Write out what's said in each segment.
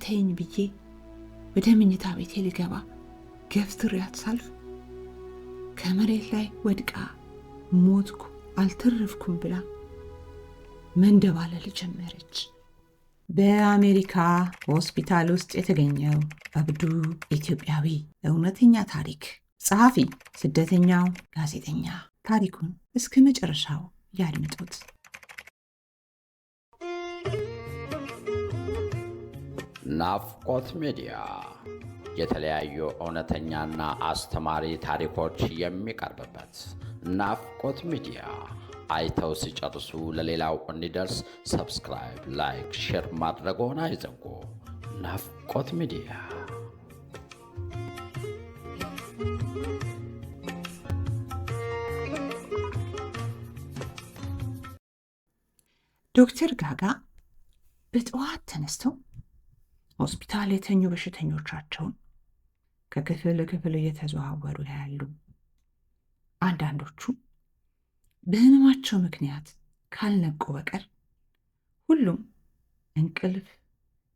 ተይኝ ብዬ ወደ መኝታ ቤቴ ልገባ ገፍትሬያት ሳልፍ ከመሬት ላይ ወድቃ ሞትኩ አልተረፍኩም ብላ መንደባለል ጀመረች። በአሜሪካ ሆስፒታል ውስጥ የተገኘው እብዱ ኢትዮጵያዊ እውነተኛ ታሪክ። ጸሐፊ ስደተኛው ጋዜጠኛ። ታሪኩን እስከ መጨረሻው ያድምጡት። ናፍቆት ሚዲያ የተለያዩ እውነተኛና አስተማሪ ታሪኮች የሚቀርብበት ናፍቆት ሚዲያ። አይተው ሲጨርሱ ለሌላው እንዲደርስ subscribe፣ like፣ share ማድረግዎን አይዘንጉ። ናፍቆት ሚዲያ። ዶክተር ጋጋ በጠዋት ተነስተው ሆስፒታል የተኙ በሽተኞቻቸውን ከክፍል ክፍል እየተዘዋወሩ ያያሉ። አንዳንዶቹ በህመማቸው ምክንያት ካልነቁ በቀር ሁሉም እንቅልፍ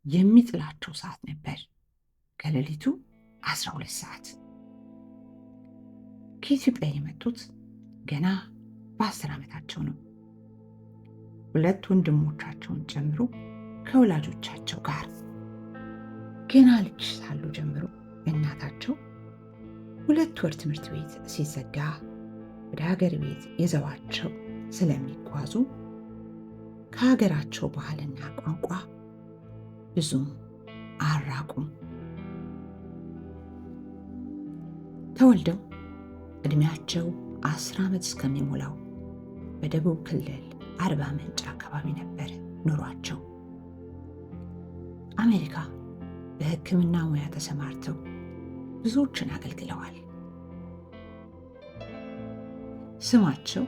የሚጥላቸው ሰዓት ነበር፣ ከሌሊቱ 12 ሰዓት። ከኢትዮጵያ የመጡት ገና በ10 ዓመታቸው ነው። ሁለት ወንድሞቻቸውን ጨምሮ ከወላጆቻቸው ጋር ገና ልጅ ሳሉ ጀምሮ እናታቸው 2 ወር ትምህርት ቤት ሲዘጋ ወደ ሀገር ቤት ይዘዋቸው ስለሚጓዙ ከሀገራቸው ባህልና ቋንቋ ብዙም አልራቁም። ተወልደው እድሜያቸው 10 ዓመት እስከሚሞላው በደቡብ ክልል አርባ ምንጭ አካባቢ ነበር ኑሯቸው። አሜሪካ በሕክምና ሙያ ተሰማርተው ብዙዎችን አገልግለዋል። ስማቸው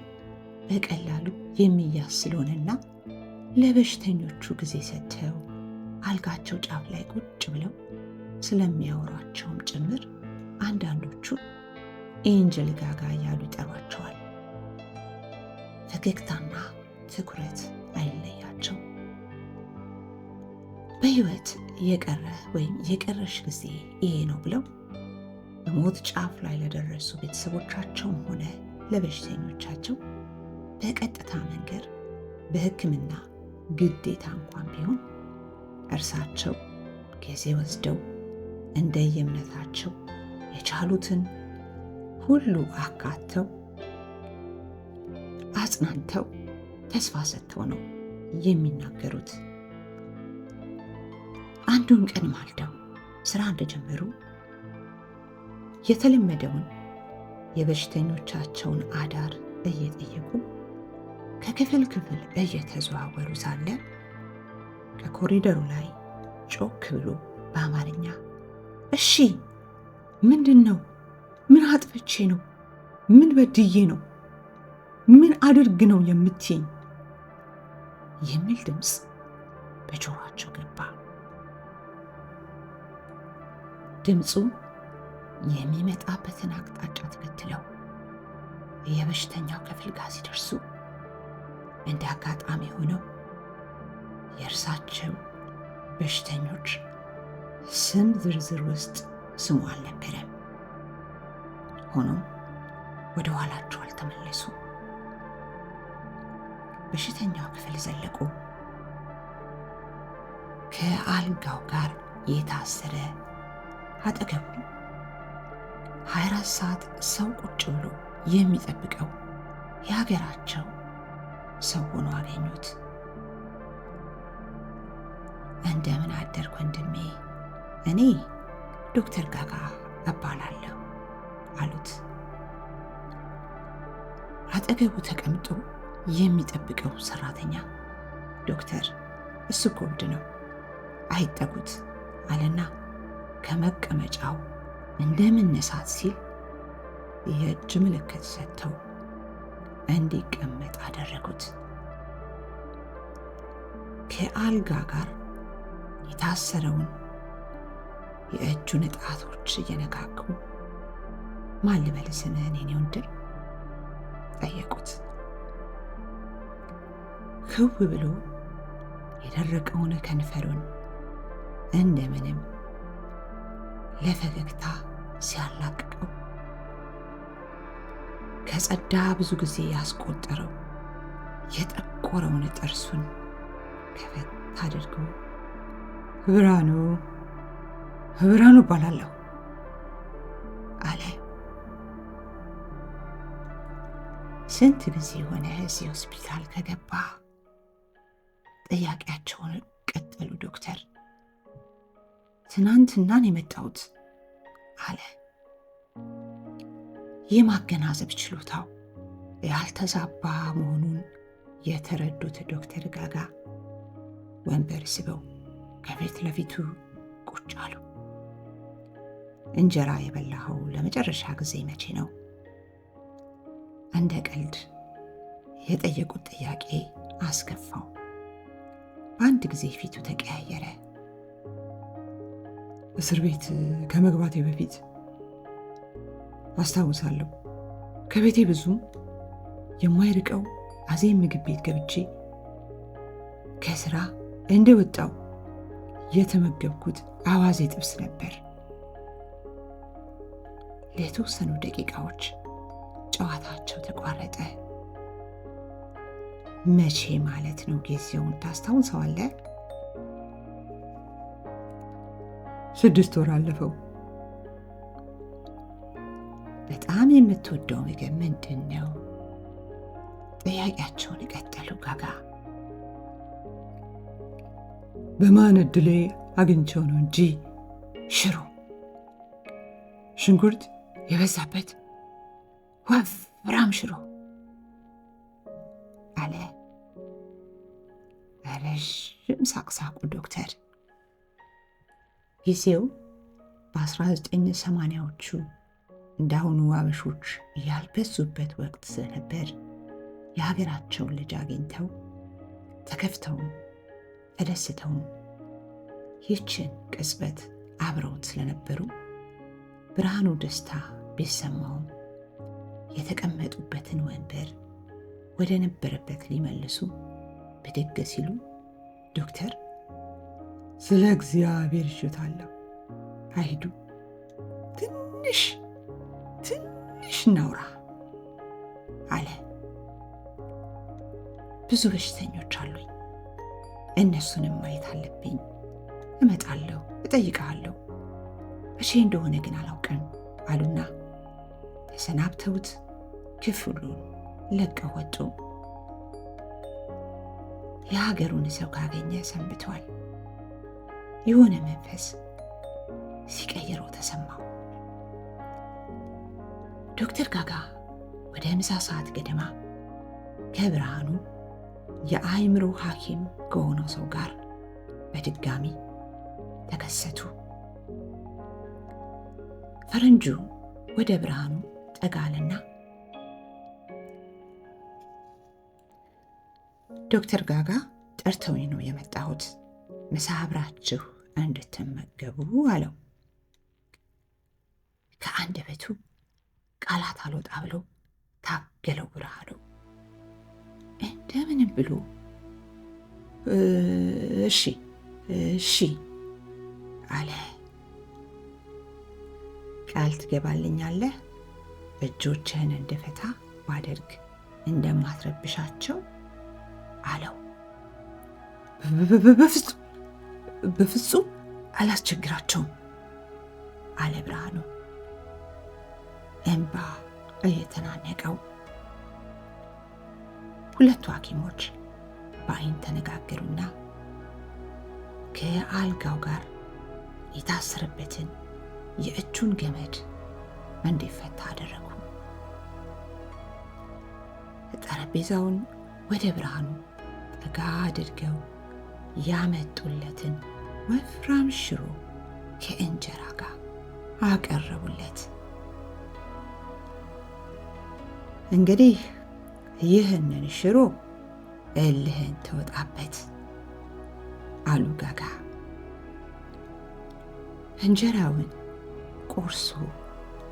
በቀላሉ የሚያዝ ስለሆነና ለበሽተኞቹ ጊዜ ሰጥተው አልጋቸው ጫፍ ላይ ቁጭ ብለው ስለሚያወሯቸውም ጭምር አንዳንዶቹ ኤንጀል ጋጋ እያሉ ይጠሯቸዋል። ፈገግታና ትኩረት አይለያቸው። በህይወት የቀረ ወይም የቀረሽ ጊዜ ይሄ ነው ብለው በሞት ጫፍ ላይ ለደረሱ ቤተሰቦቻቸውም ሆነ ለበሽተኞቻቸው በቀጥታ መንገር በሕክምና ግዴታ እንኳን ቢሆን እርሳቸው ጊዜ ወስደው እንደየእምነታቸው የቻሉትን ሁሉ አካተው አጽናንተው ተስፋ ሰጥተው ነው የሚናገሩት። አንዱን ቀን ማልደው ስራ እንደጀመሩ የተለመደውን የበሽተኞቻቸውን አዳር እየጠየቁ ከክፍል ክፍል እየተዘዋወሩ ሳለ ከኮሪደሩ ላይ ጮክ ብሎ በአማርኛ እሺ፣ ምንድን ነው? ምን አጥፍቼ ነው? ምን በድዬ ነው? ምን አድርግ ነው የምትይኝ? የሚል ድምፅ በጆሯቸው ገባ። ድምፁ የሚመጣበትን አቅጣጫ ተከትለው የበሽተኛው ክፍል ጋር ሲደርሱ እንደ አጋጣሚ ሆነው የእርሳቸው በሽተኞች ስም ዝርዝር ውስጥ ስሙ አልነበረም። ሆኖም ወደ ኋላቸው አልተመለሱ። በሽተኛው ክፍል ዘለቁ። ከአልጋው ጋር የታሰረ አጠገቡ 24 ሰዓት ሰው ቁጭ ብሎ የሚጠብቀው የሀገራቸው ሰው ሆኖ አገኙት። እንደምን አደርክ ወንድሜ፣ እኔ ዶክተር ጋጋ እባላለሁ አሉት። አጠገቡ ተቀምጦ የሚጠብቀው ሰራተኛ ዶክተር እሱ እኮ እብድ ነው አይጠጉት አለና ከመቀመጫው እንደመነሳት ሲል የእጅ ምልክት ሰጥተው እንዲቀመጥ አደረጉት። ከአልጋ ጋር የታሰረውን የእጁን ጣቶች እየነካኩ ማን ልበል ስምህን የኔ ወንድም ጠየቁት። ክው ብሎ የደረቀውን ከንፈሩን እንደምንም ለፈገግታ ሲያላቅቀው ከጸዳ ብዙ ጊዜ ያስቆጠረው የጠቆረውን ጥርሱን ከፈት አድርጎ ብርሃኑ ብርሃኑ እባላለሁ አለ። ስንት ጊዜ ሆነ እዚህ ሆስፒታል ከገባ? ጥያቄያቸውን ቀጠሉ ዶክተር። ትናንትናን የመጣሁት አለ። የማገናዘብ ችሎታው ያልተዛባ መሆኑን የተረዱት ዶክተር ጋጋ ወንበር ስበው ከፊት ለፊቱ ቁጭ አሉ። እንጀራ የበላኸው ለመጨረሻ ጊዜ መቼ ነው? እንደ ቀልድ የጠየቁት ጥያቄ አስከፋው። በአንድ ጊዜ ፊቱ ተቀያየረ። እስር ቤት ከመግባቴ በፊት አስታውሳለሁ። ከቤቴ ብዙም የማይርቀው አዜብ ምግብ ቤት ገብቼ ከስራ እንደወጣው የተመገብኩት አዋዜ ጥብስ ነበር። ለተወሰኑ ደቂቃዎች ጨዋታቸው ተቋረጠ። መቼ ማለት ነው? ጊዜውን ታስታውሰዋለህ? 6 ወር አለፈው። በጣም የምትወደው ምግብ ምንድን ነው? ጥያቄያቸውን ቀጠሉ ጋጋ። በማን እድሌ አግኝቼው ነው እንጂ ሽሮ፣ ሽንኩርት የበዛበት ወፍራም ሽሮ አለ። ረዥም ሳቅሳቁ ዶክተር። ጊዜው በ1980ዎቹ እንዳሁኑ አበሾች ያልበዙበት ወቅት ስለነበር የሀገራቸውን ልጅ አግኝተው ተከፍተውም ተደስተውም ይህችን ቅጽበት አብረውት ስለነበሩ ብርሃኑ ደስታ ቢሰማውም የተቀመጡበትን ወንበር ወደ ነበረበት ሊመልሱ ብድግ ሲሉ ዶክተር ስለ እግዚአብሔር ይዤታለሁ፣ አይሂዱ፣ ትንሽ ትንሽ እናውራ አለ። ብዙ በሽተኞች አሉኝ፣ እነሱንም ማየት አለብኝ። እመጣለሁ፣ እጠይቅሃለሁ፣ መቼ እንደሆነ ግን አላውቅም አሉና ተሰናብተውት ክፍሉን ለቀው ወጡ። የሀገሩን ሰው ካገኘ ሰንብቷል። የሆነ መንፈስ ሲቀይረው ተሰማው። ዶክተር ጋጋ ወደ ምሳ ሰዓት ገደማ ከብርሃኑ የአእምሮ ሐኪም ከሆነው ሰው ጋር በድጋሚ ተከሰቱ። ፈረንጁ ወደ ብርሃኑ ጠጋለና ዶክተር ጋጋ ጠርተውኝ ነው የመጣሁት፣ ምሳ አብራችሁ እንድትመገቡ አለው። ከአንደበቱ ቃላት አልወጣ ብሎ ታገለው ብርሃኑ። እንደምንም ብሎ እሺ እሺ አለ። ቃል ትገባልኛለህ? እጆችህን እንድፈታ ባደርግ እንደማትረብሻቸው አለው። በፍጹም አላስቸግራቸውም አለ ብርሃኑ እንባ እየተናነቀው። ሁለቱ ሐኪሞች በአይን ተነጋገሩና ከአልጋው ጋር የታሰረበትን የእጁን ገመድ እንዲፈታ አደረጉ። ጠረጴዛውን ወደ ብርሃኑ ጠጋ አድርገው ያመጡለትን ወፍራም ሽሮ ከእንጀራ ጋር አቀረቡለት። እንግዲህ ይህንን ሽሮ እልህን ተወጣበት አሉ ጋጋ። እንጀራውን ቆርሶ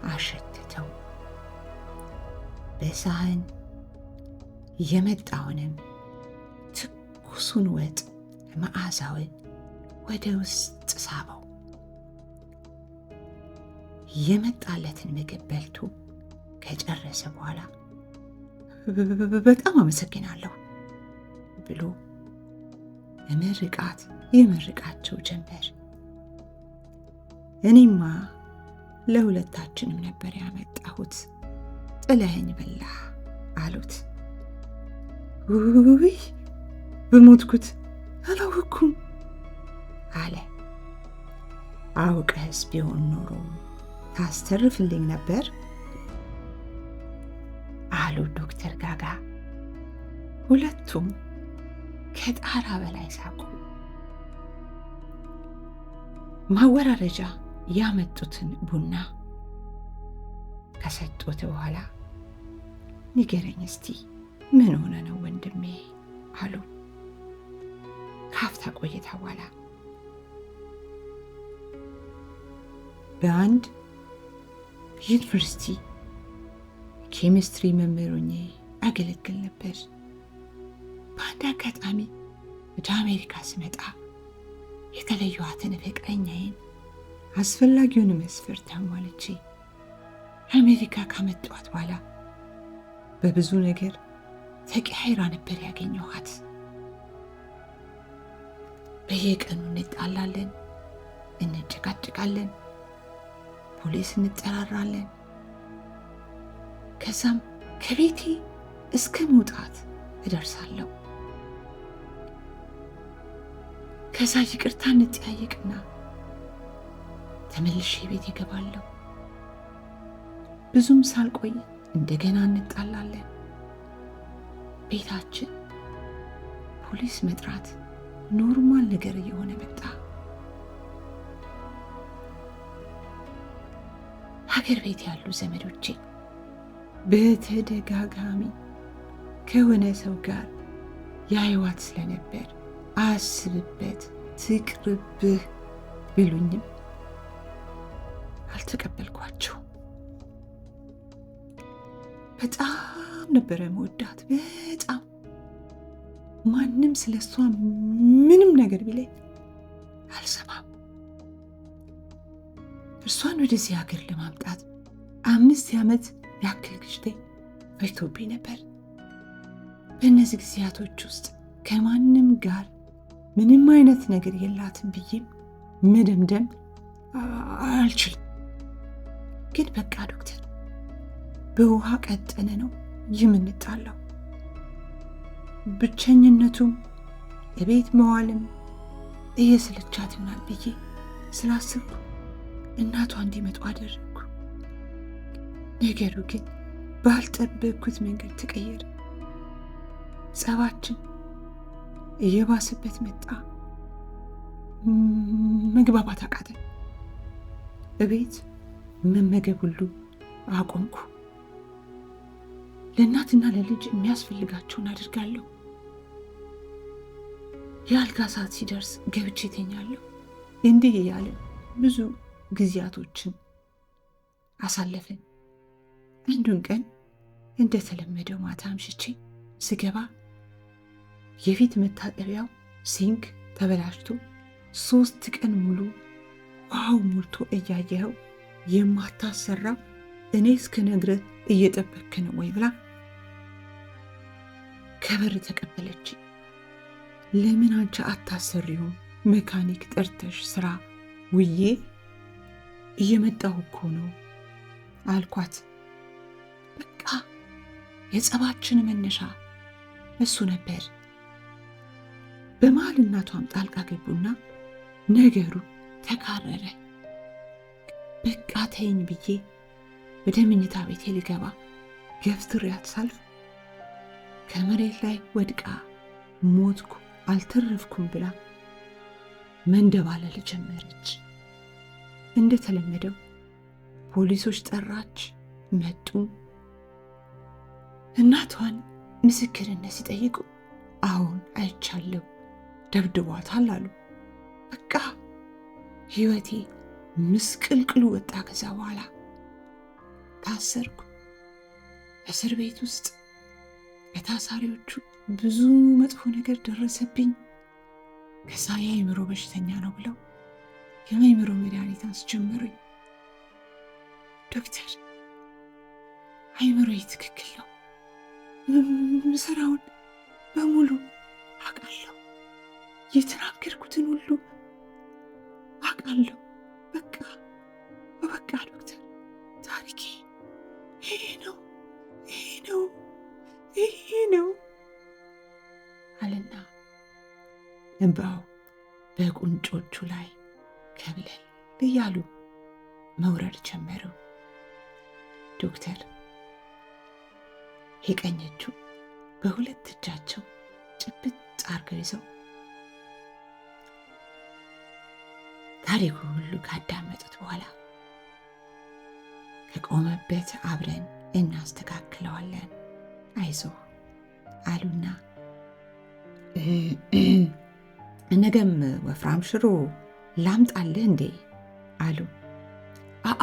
አሸትተው በሳህን የመጣውንም ትኩሱን ወጥ መዓዛውን ወደ ውስጥ ሳበው። የመጣለትን ምግብ በልቶ ከጨረሰ በኋላ በጣም አመሰግናለሁ ብሎ ምርቃት የምርቃቸው ጀመር። እኔማ ለሁለታችንም ነበር ያመጣሁት፣ ጥለኸኝ በላህ አሉት። ውይ በሞትኩት አላወኩም አለ። አውቀህስ ቢሆን ኖሮ ታስተርፍልኝ ነበር አሉ ዶክተር ጋጋ። ሁለቱም ከጣራ በላይ ሳቁ። ማወራረጃ ያመጡትን ቡና ከሰጡት በኋላ ንገረኝ እስቲ ምን ሆነ ነው ወንድሜ አሉ። ካፍታ ቆይታ በኋላ በአንድ ዩኒቨርሲቲ ኬሚስትሪ መምህር ሆኜ አገለግል ነበር። በአንድ አጋጣሚ ወደ አሜሪካ ስመጣ የተለየኋትን ፍቅረኛዬን አስፈላጊውን መስፈርት አሟልቼ አሜሪካ ካመጣኋት በኋላ በብዙ ነገር ተቀያይራ ነበር ያገኘኋት። በየቀኑ እንጣላለን፣ እንጨቃጨቃለን፣ ፖሊስ እንጠራራለን። ከዛም ከቤቴ እስከ መውጣት እደርሳለሁ። ከዛ ይቅርታ እንጠያየቅና ተመልሼ ቤት እገባለሁ። ብዙም ሳልቆይ እንደገና እንጣላለን። ቤታችን ፖሊስ መጥራት normal ነገር እየሆነ መጣ። ሀገር ቤት ያሉ ዘመዶቼ በተደጋጋሚ ከሆነ ሰው ጋር ያይዋት ስለነበር አስብበት፣ ትቅርብህ ቢሉኝም አልተቀበልኳቸው። በጣም ነበረ መወዳት። በጣም ማንም ስለሷ ምንም ነገር ቢለኝ አልሰማም። እርሷን ወደዚህ ሀገር ለማምጣት 5 ዓመት ያክል ጊዜ ፈጅቶብኝ ነበር። በእነዚህ ጊዜያቶች ውስጥ ከማንም ጋር ምንም አይነት ነገር የላትም ብዬም መደምደም አልችልም። ግን በቃ ዶክተር በውሃ ቀጠነ ነው የምንጣለው። ብቸኝነቱም የቤት መዋልም እየሰለቻት ይሆናል ብዬ ስላሰብኩ እናቷ እንዲመጡ አደረግኩ። ነገሩ ግን ባልጠበቅኩት መንገድ ተቀየረ። ጸባችን እየባሰበት መጣ። መግባባት አቃተን። እቤት መመገብ ሁሉ አቆምኩ። ለእናትና ለልጅ የሚያስፈልጋቸውን አድርጋለሁ። የአልጋ ሰዓት ሲደርስ ገብቼ እተኛለሁ። እንዲህ እያልን ብዙ ጊዜያቶችን አሳለፍን። አንዱን ቀን እንደተለመደው ማታ አምሽቼ ስገባ የፊት መታጠቢያው sink ተበላሽቶ 3 ቀን ሙሉ ውሃው ሞልቶ እያየኸው የማታሰራ እኔ እስክነግርህ እየጠበክ ነው ወይ ብላ ከበር ተቀበለች። ለምን አንቺ አታሰሪውም? መካኒክ ጠርተሽ ስራ ውዬ እየመጣሁ እኮ ነው አልኳት። በቃ የጸባችን መነሻ እሱ ነበር። በመሃል እናቷም ጣልቃ ገቡና ነገሩ ተካረረ። በቃ ተይኝ ብዬ ወደ መኝታ ቤቴ ልገባ ገፍትሬያት ሳልፍ ከመሬት ላይ ወድቃ ሞትኩ አልተረፍኩም ብላ መንደባለል ጀመረች። እንደተለመደው ፖሊሶች ጠራች፣ መጡ። እናቷን ምስክርነት ሲጠይቁ አሁን አይቻለሁ ደብድቧታል አሉ። በቃ ህይወቴ ምስቅልቅሉ ወጣ። ከዛ በኋላ ታሰርኩ። እስር ቤት ውስጥ በታሳሪዎቹ ብዙ መጥፎ ነገር ደረሰብኝ። ከዛ የአእምሮ በሽተኛ ነው ብለው የአእምሮ መድኃኒት አስጀመሩኝ። ዶክተር፣ አእምሮዬ ትክክል ነው። ስራውን በሙሉ አውቃለሁ። የተናገርኩትን ሁሉ አውቃለሁ። በቃ በቃ ዶክተር፣ ታሪኬ ይሄ ነው፣ ይሄ ነው፣ ይሄ ነው አለና እንባው በቁንጮቹ ላይ ከብለል እያሉ መውረድ ጀመሩ። ዶክተር የቀኝ እጁ በሁለት እጃቸው ጭብጥ አርገው ይዘው ታሪኩ ሁሉ ካዳመጡት በኋላ ከቆመበት አብረን እናስተካክለዋለን፣ አይዞህ አሉና ነገም ወፍራም ሽሮ ላምጣልህ እንዴ አሉ።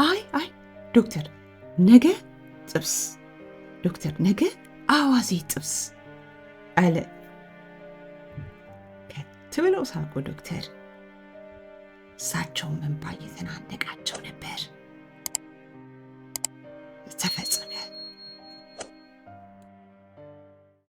አይ አይ ዶክተር፣ ነገ ጥብስ፣ ዶክተር ነገ አዋዜ ጥብስ አለ። ከት ብለው ሳቁ ዶክተር። እሳቸውም እንባ እየተናነቃቸው ነበር። ተፈጸመ።